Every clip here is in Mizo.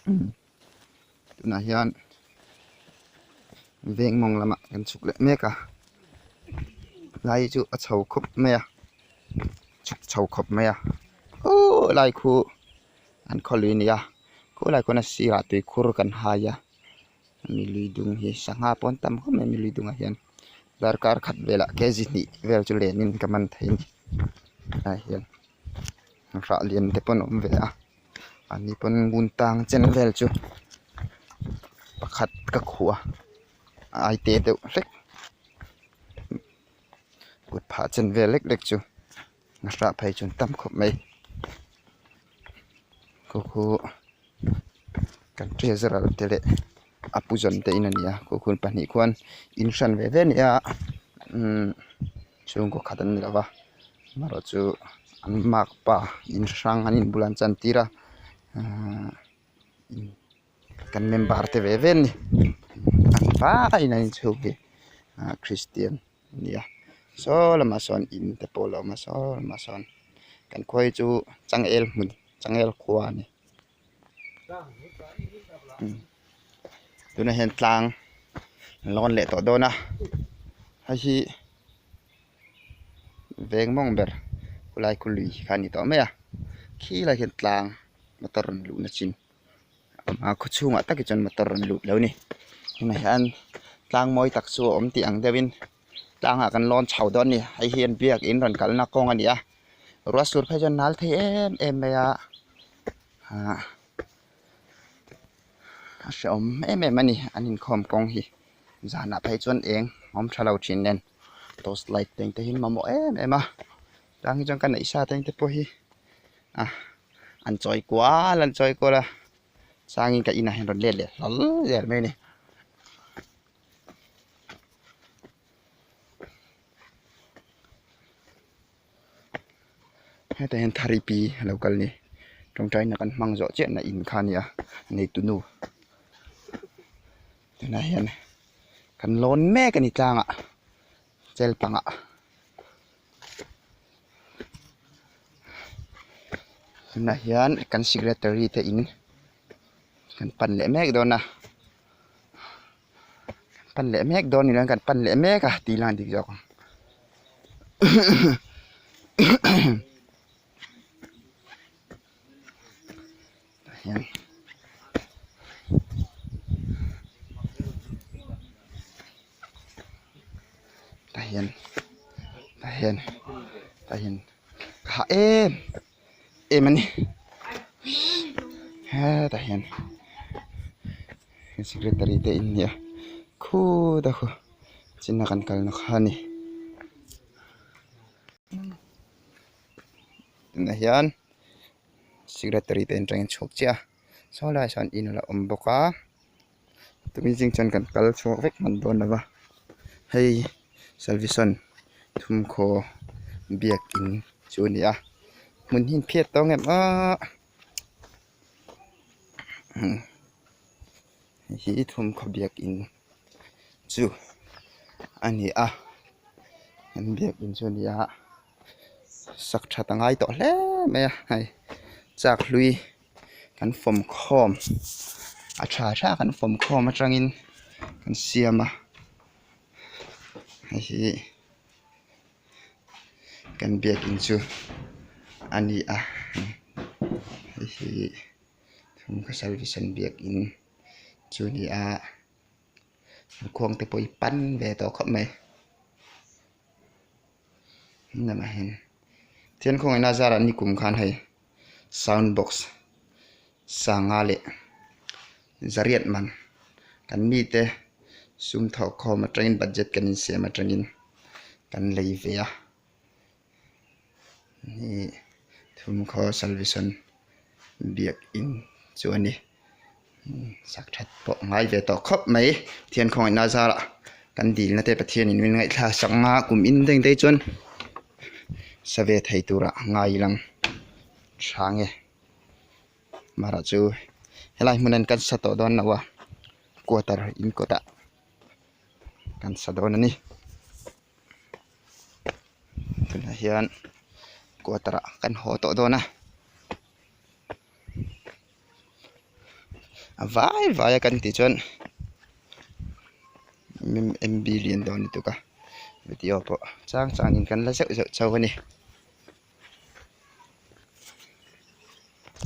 Tunah hian veng mawng lamah kan chhuk leh mek a lai chu a chho khawp mai a chhuk chho khawp mai a aww lai khu an khaw lui a ni a khulai khuan a sirah tuikhur kan hai a mi lui dung hi sangha pawh an tam khawp mai mi lui dungah hian darkar khat velah kg hnih vel chu lenin ka man thei a ni helaiah hian hrah lian te pawh an awm ve a. Ani pawn ngun tang chen vel chu pakhat ka khuh a a ai te deuh hlek kut phah chen vel lek lek chu a hrah phei chu an tam khawp mai khu khu kan treasurer te leh a pu zawn te in a ni a khu khu pahnih khuan in hran ve ve a ni a umm chhungkaw khat an ni lo va amaherawhchu an makpa in hrang an inbul an chantir a ahh kan member te ve ve an ni an vaiin an inchhung hi ahh christian a ni a saw lamah sawn in te pawh a lo awm a saw lamah sawn kan khua hi chu changel hmun changel khua a ni tunah hian tlang an lawn leh tawh dawn a hei hi veng mawng ber khulai khu lui kha a ni tawh mai a khi lai khian tlang motor rawn luhna chin a awm a khaw chhungah tak hi chuan motor rawn lut lo a ni tunah hian tlang mawi tak chu a awm tih ang deuhin tlangah kan lawn chho dawn a ni hei hian biakin rawn kalna kawng a ni a ruah sur phei chuan nal thei em em mai a ah a hrehawm em em a ni an inkhawm kawng hi zanah phei chuan eng a awm tha lo thin nen torch light te hi an mamawh em em a tang hi chuan ka neih sa te te pawh hi ah an chawi kual an chawi kual a changin ka inah hian rawn let leh hlawl zel mai a ni. Hetah hian thari pi a lo kal a ni tawngtaina kan hmang zawh chiah na in kha a ni a neitu nu tunah hian kan lawn mek a ni tlangah chel pangah tunah hian kan secretary te in kan pan leh mek dawn a. Pan leh mek dawn ni lo kan pan leh mek a tih lang dik zawk ang tah hian tah hian tah hian tah hian ka hah em em a ni hetah hian. Secretary te in nia khuta khu china kan kalna kha a ni tunah hian secretary te in atangin chhuak chiah a saw laiah sawn in a lo awm bawk a tumi zing chuan kan kal chhuak vek hman dawn lo va hei salvation thumkhaw biakin chu a ni a hmun hi an phiat tawng em aaa. Hei hi thawmhnaw biakin chu a ni a an biakin chu a ni a sak that a ngai tawh hle mai a hei chak hlui kan fawm khawm a tha tha kan fawm khawm atangin kan siam a hei hi kan biakin chu a ni a hei hi thawmhnaw service an biakin chu a ni a khuang te pawh hi pan ve tawh khawp mai lamah hian thian khawngaihna zarah nikum khan hei sound box sanga leh zariat man kan mite sum thawh khawm atangin budget kan insiam atangin kan lei ve a ih thawmhnaw salvation biakin chu a ni sak that pawh a ngai ve tawh khawp mai thian khawngaihna zarah kan dilna te Pathianin min ngaihthlak sak anga kum in deng te chuan sa ve thei turah ngai lang tha nge. Mara chu helai hmun an kan sa tawh dawn lo a quarter in kawtah kan sa dawn a ni tunah hian quarter ah kan haw tawh dawn a. A vai vai a kan tih chuan MB lian dawn lutuk a video pawh chang changin kan la zeuh zeuh chauh a ni.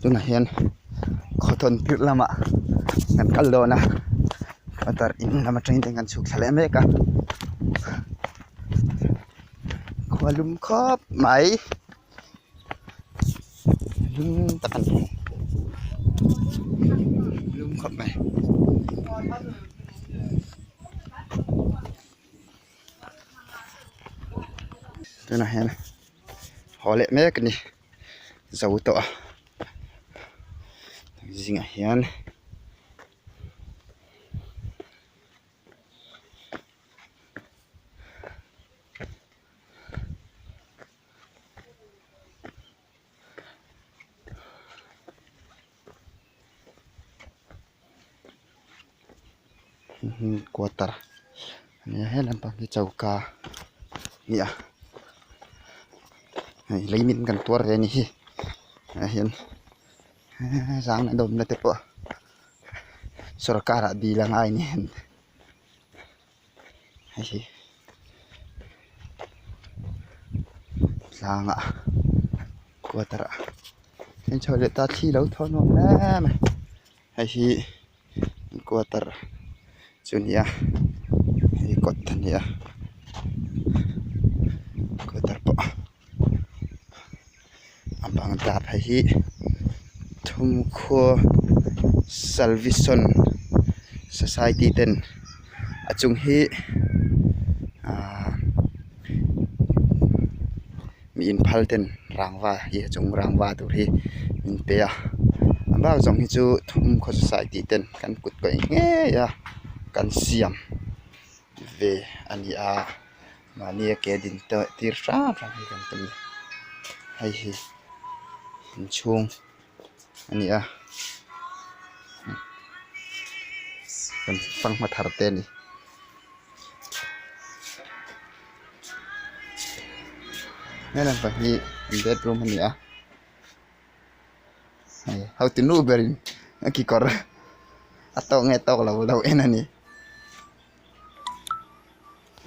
Tunah hian khawthawn tirh lamah kan kal dawn a motor in lam atangin kan chhuk thla leh mek a khua lum khawp mai lum tak a ni lum khawp mai. Tunah hian haw leh mek a ni zo tawh a zingah hian quarter a nia he lampang hi choka a ni a hei lei min kan tuar ve a nih hi ah hian zang a dawmna te pawh sawrkar ah dil a ngai a ni hei hi tlangah quarter ah in chho leh ta thli lo thaw nuam hle mai hei hi quarter chu a ni a hei kawt a ni a quarter pawh a bang dap hei hi thawmkhaw salvation society ten a chung hi ahh mi inphal ten rangva hi a chung rangva tur hi min pe a a bak zawng hi chu thawmkhaw society ten kan kut kaih ngei a kan siam ve a ni a. Mahni a ke din tawh tir hrang hrang hi kan tum a hei hi inchhung a ni a kan fanghma thar te a ni. He lampang hi an bedroom a ni a hei hotu nu berin a kekawr a tawk nge tawk lo lo en a ni.